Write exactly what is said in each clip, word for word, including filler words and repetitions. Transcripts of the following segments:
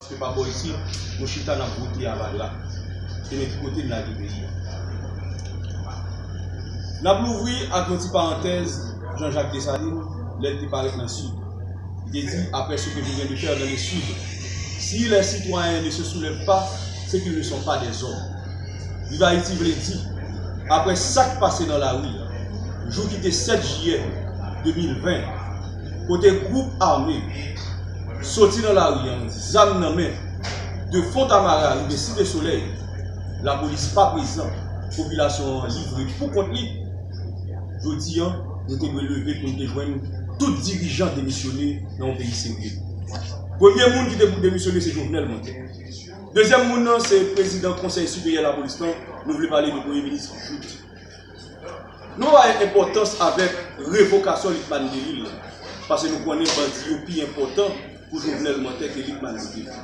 Se pa bò isit, nou chita n ap vote avadra. E men ki kote n lage peyi a. N ap louvri ak yon ti parantèz Jean-Jacques Dessalines, lè l te parèt nan Sid. Li te di, après ce que je viens de faire dans le Sud, si les citoyens ne se soulèvent pas, c'est qu'ils ne sont pas des hommes. Viv Ayiti vle di, apre sa k pase nan lari a, jou ki te sèt jiyè de mil ven, kote gwoup ame soti nan lari a, zam nan men, de Fontamara rive Site Solèy, lapolis pa prezan, popilasyon an livre pou kont li. Jodi a, nou te dwe leve pou n te jwenn tout dirijan demisyone nan yon peyi serye. Premye moun ki te pou demisyone, se Jovenel Moïse. Dezyèm moun nan, se prezidan Konsèy Siperyè Lapolis lan, nou vle pale de Premye Minis Jouthe. Nou bay enpòtans avèk revokasyon Lucmane Delille, paske nou konnen bandi yo pi enpòtan pou Jovenel Moïse ke Lucmane Delille.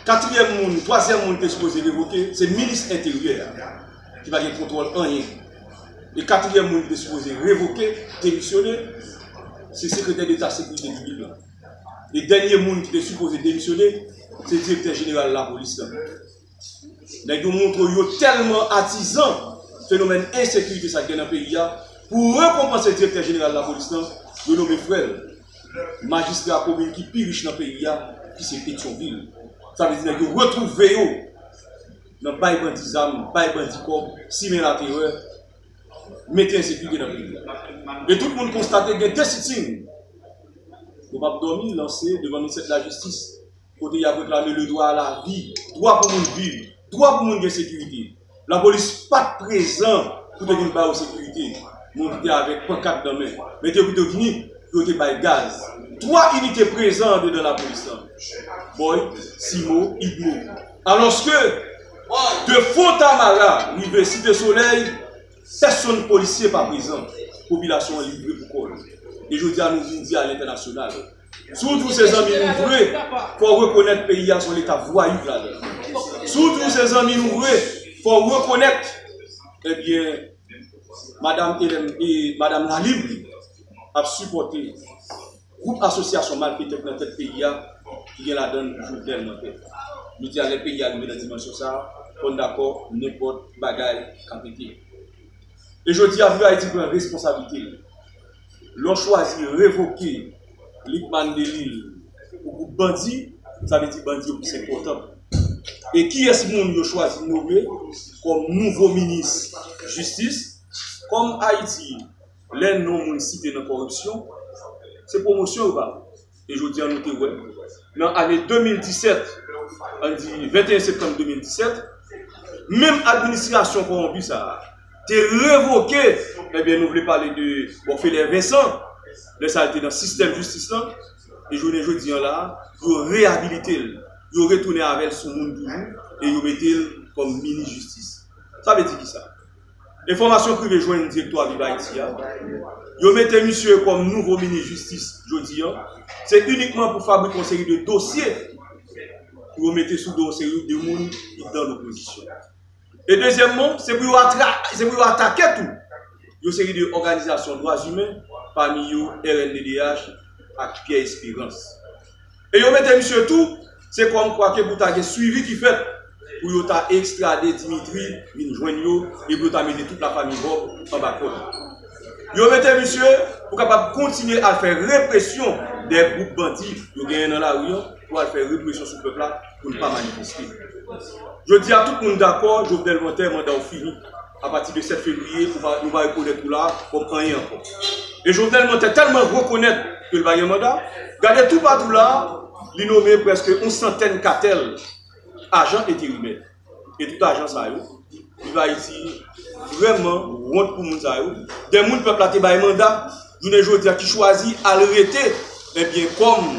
Katriyèm moun, twazyèm moun te sipoze revoke, se minis enteryè a, ki pa gen kontwòl anyen. E katriyèm moun ki te sipoze revoke, demisyone, se sekretè deta sekirite piblik lan. E dènye moun ki te sipoze demisyone, se direktè jeneral lapolis lan. Nèg yo montre yo tèlman atizan fenomèn ensekirite sa k gen nan peyi a, pou rekonpanse direktè jeneral lapolis lan, yo nonmen frè l, majistra komin ki pi rich nan peyi a, ki se Petyonvil. Sa vle di nèg yo retwouve yo nan bay bandi zam, bay bandi kòb, simen laterè, mete ensekirite nan peyi a. E tout moun konstate gen de sitin. Nou p ap dòmi, lanse devan minis lajistis, kote y ap reklame le droit à la vie, dwa pou moun viv, dwa pou moun gen sekirite. Lapolis pa t prezan pou te vin ba yo sekirite. Moun ki te avèk pankat nan men, men te yo ki te vini pou yo te bay gaz. Twa inite prezan andedan lapolis lan. Boy, Simo, Idmo. Alòske, de Fontamara rive Site Solèy, pèsonn polisye pa prezan. Popilasyon an livre pou kò l. E jodi a, nou vin di a lentènasyonal, si w di w se zanmi nou vre, fò w rekonèt peyi a se yon leta vwayou k ladan l. Si w di w se zanmi nou vre, fò w rekonèt, ebyen, madanm Hélène, e madanm Lalib ap sipòte gwoup asosyasyon malfetè k nan tèt peyi a, ki gen ladan l Jovenel Moïse. Nou di a lè peyi a rive nan dimansyon sa a, fò n dakò, nenpòt bagay ka pete. E jodi a, Viv Ayiti pran responsablite l. Lè w chwazi revoke Lucmane Delille pou gwoup bandi, sa vle di bandi yo plis enpòtan. E kiyès moun yo chwazi nonmen kòm nouvo minis jistis? Kòm Ayiti, lè non moun site nan kòripsyon, se pwomosyon yo ba. E jodi a nou te wè, nan ane de mil disèt, ann di venteyen septanm de mil disèt, menm administrasyon kòwonpi sa a te revoke, ebyen, nou vle pale de Bòfelè Vensan, lè sa a l te nan sistèm jistis lan, e jounen jodi a la, yo reyabilite l, yo retounen avè l sou moun toujou, e yo mete l kòm minis jistis. Sa vle di kisa? Enfòmasyon k rive jwenn direktwa Viv Ayiti a, yo mete misye kòm nouvo minis jistis jodi a, se inikman pou fabrike yon seri de dosye pou yo mete sou do yon seri de moun ki nan lopozisyon. E dezyèmman, se pou yo atra-, se pou yo atake tou yon seri de òganizasyon dwa imen, pami yo R N D D H ak Pierre Espérance. E yo mete misye tou, se kòmkwa ke pou ta gen swivi ki fèt pou yo ta ekstrade Dimitri vin jwenn yo, e pou yo ta mete tout lafanmi Vòb anba kòd. Yo mete misye pou kapab kontinye al fè represyon dè gwoup bandi yo genyen nan lari an, pou al fè represyon sou pèp la, pou n pa manifeste. Jodi a, tout moun dakò, Jovenel Moïse, manda w fini. Apati de sèt fevriye, ou pa, nou pa rekonèt ou la kòm anyen ankò. E Jovenel Moïse tèlman rekonèt ke l pa gen manda, gade toupatou la, li nonmen prèske yon santèn katèl ajan enterimè. E tout ajan sa yo, Viv Ayiti vrèman wont pou moun sa yo. Dè moun pèp la te bay manda, jounen jodi a ki chwazi al rete, ebyen, kòm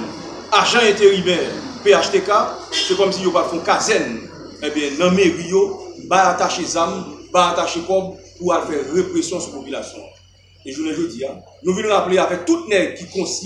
ajan enterimè P H T K, se kòmsi yo pral fè yon kazèn, ebyen, nan meri yo, bay atache zam, bay atache kòb pou al fè represyon sou popilasyon an. E jounen jodi a, nou vin raple avèk tout nèg ki konsyan